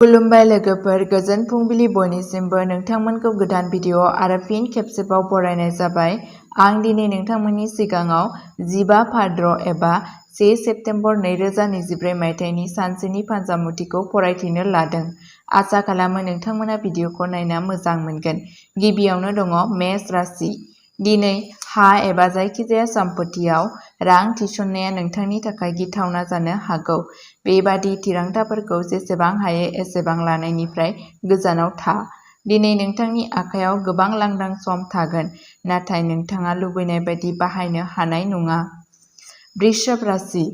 खुलुमबाय लोगोफोर, गोजोन फुंबिलि बयनिसिमबो नोंथांमोनखौ गोदान भिडिअ आरो फिन खेबसेबाव बरायनाय जाबाय। आं दिनै नोंथांमोननि सिगाङाव 15 भाद्र एबा 1 सेप्तेम्बर 2024 मायथाइनि सानसेनि फान्जामुथिखौ फरायथिनो लादों। आसा खालामो नोंथांमोना भिडिअखौ नायना मोजां मोनगोन। गिबियावनो दङ मेष राशि। दिनै हा एबा जायखिजाया सम्पथियाव रां थिसननाया नोंथांनि थाखाय गिथावना जानो हागौ। बेबादि थिरांथाफोरखौ जेसेबां हायो एसेबां लानायनिफ्राय गोजानाव था। दिनै नोंथांनि आखायाव गोबां लांदां सम थागोन, नाथाय नोंथाङा लुबैनाय बायदि बाहायनो हानाय नङा। वृषभ राशि।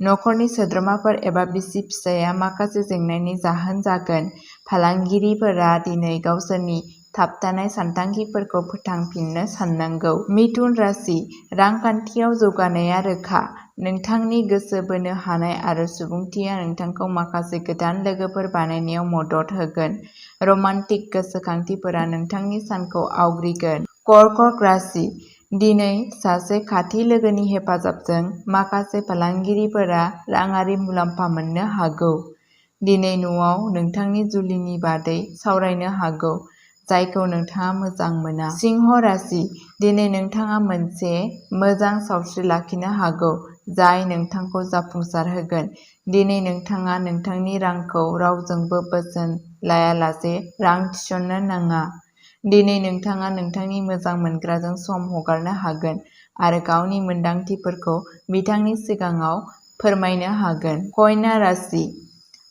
नखरनि सोद्रोमाफोर एबा बिसि-फिसायआ माखासे जेंनानि जाहोन जागोन। फालांगिरिफोरा दिनै गावसोरनि थाबथानाय सानथांखिफोरखौ फोथांफिननो साननांगौ। मिथुन राशि। रांखान्थियाव जौगानाया रोखा। नोंथांनि गोसो बोनो हानाय आरो सुबुंथिया नोंथांखौ माखासे गोदान लोगोफोर बानायनायाव मदद होगोन। रमान्टिक गोसोखांथिफोरा नोंथांनि सानखौ आवग्रिगोन। कर्कट राशि। दिनै सासे खाथि लोगोनि हेफाजाबजों माखासे फालांगिरिफोरा राङारि मुलाम्फा मोननो हागौ। दिनै न'आव नोंथांनि जुलिनि बादै सावरायनो हागौ, जायखौ नोंथाङा मोजां मोना। सिंह राशि। दिनै नोंथाङा मोनसे मोजां सावस्रि लाखिनो हागौ, जाय नोंथांखौ जाफुंसारहोगोन। दिनै नोंथाङा नोंथांनि रांखौ रावजोंबो बोसोन लायालासे रां थिसननो नाङा। दिनै नोंथाङा नोंथांनि मोजां मोनग्राजों सम हगारनो हागोन आरो गावनि मोनदांथिफोरखौ बिथांनि सिगाङाव फोरमायनो हागोन। कन्या राशि।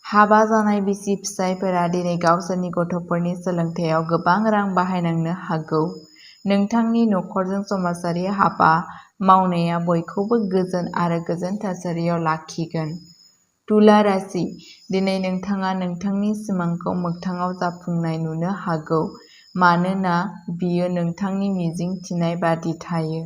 हाबा जानाय बिसि-फिसायफोरा दिनै गावसोरनि गथ'फोरनि सोलोंथायाव गोबां रां बाहायनांनो हागौ। नोंथांनि नखरजों समाजारि हाबा मावनाया बयखौबो गोजोन आरो गोजोन थासारियाव लाखिगोन। तुला राशि। दिनै नोंथाङा नोंथांनि सिमांखौ मोगथाङाव जाफुंनाय नुनो हागौ, मानोना बियो नोंथांनि मिजिं थिनाय बादि थायो।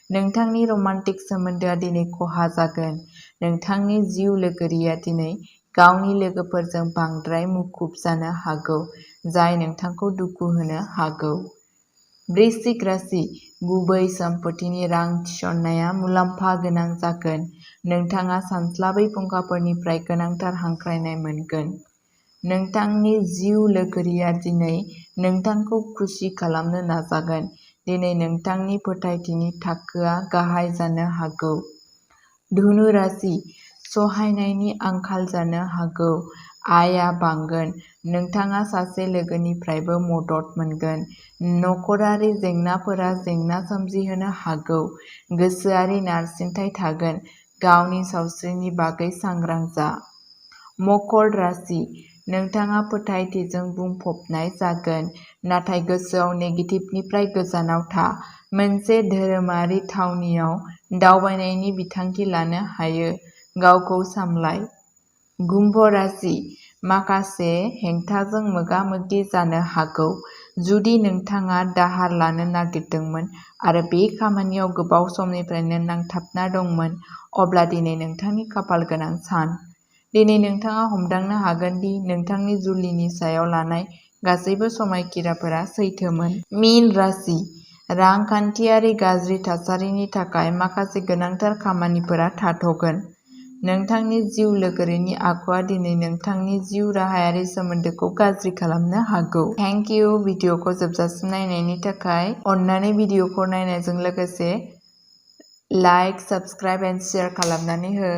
नोंथांनि रमान्टिक सोमोन्दोआ दिनै खहा जागोन। नोंथांनि जिउ लोगोरिया दिनै गावनि लोगोफोरजों बांद्राय मुखुब जानो हागौ, जाय नोंथांखौ दुखु होनो हागौ। वृश्चिक राशि। गुबै सम्पथिनि रां थिसननाया मुलाम्फा गोनां जागोन। नोंथाङा सानस्लाबै फुंखाफोरनिफ्राय गोनांथार हांख्रायनाय मोनगोन। नोंथांनि जिउ लोगोरिया दिनै नोंथांखौ खुसि खालामनो नाजागोन। दिनै नोंथांनि फोथायथिनि थाखोआ गाहाय जानो हागौ। धनु राशि। सहायनायनि आंखाल जानो हागौ। आयआ बांगोन। नोंथाङा सासे लोगोनिफ्रायबो मदद मोनगोन। नखरारि जेंनाफोरा जेंना सोमजिहोनो हागौ। गोसोआरि नारसिनथाय थागोन। गावनि सावस्रिनि बागै सांग्रां जा। मकर राशि। नोंथाङा फोथायथिजों बुंफबनाय जागोन, नाथाय गोसोआव नेगेटिभनिफ्राय गोजानाव था। मोनसे धोरोमारि थावनियाव दावबायनायनि बिथांखि लानो हायो। गावखौ सामलाय। कुम्भ राशि। माखासे हेंथाजों मोगा-मोगि जानो हागौ। जुदि नोंथाङा दाहार लानो नागिरदोंमोन आरो बे खामानियाव गोबाव समनिफ्रायनो नांथाबना दंमोन, अब्ला दिनै नोंथांनि खाफाल गोनां सान। दिनै नोंथाङा हमदांनो हागोन दि नोंथांनि जुलिनि सायाव लानाय गासैबो समायखिराफोरा सैथोमोन। मीन राशि। रांखान्थियारि गाज्रि थासारिनि थाखाय माखासे गोनांथार खामानिफोरा थाथ'गोन। नोंथांनि जिउ लोगोरिनि आखुआ दिनै नोंथांनि जिउ राहायारि सोमोन्दोखौ गाज्रि खालामनो हागौ। थेंक इउ भिडिअखौ जोबजासिम नायनायनि थाखाय। अन्नानै भिडिअखौ नायनायजों लोगोसे लाइक, साबस्क्राइब एन्ड शेयार खालामनानै हो।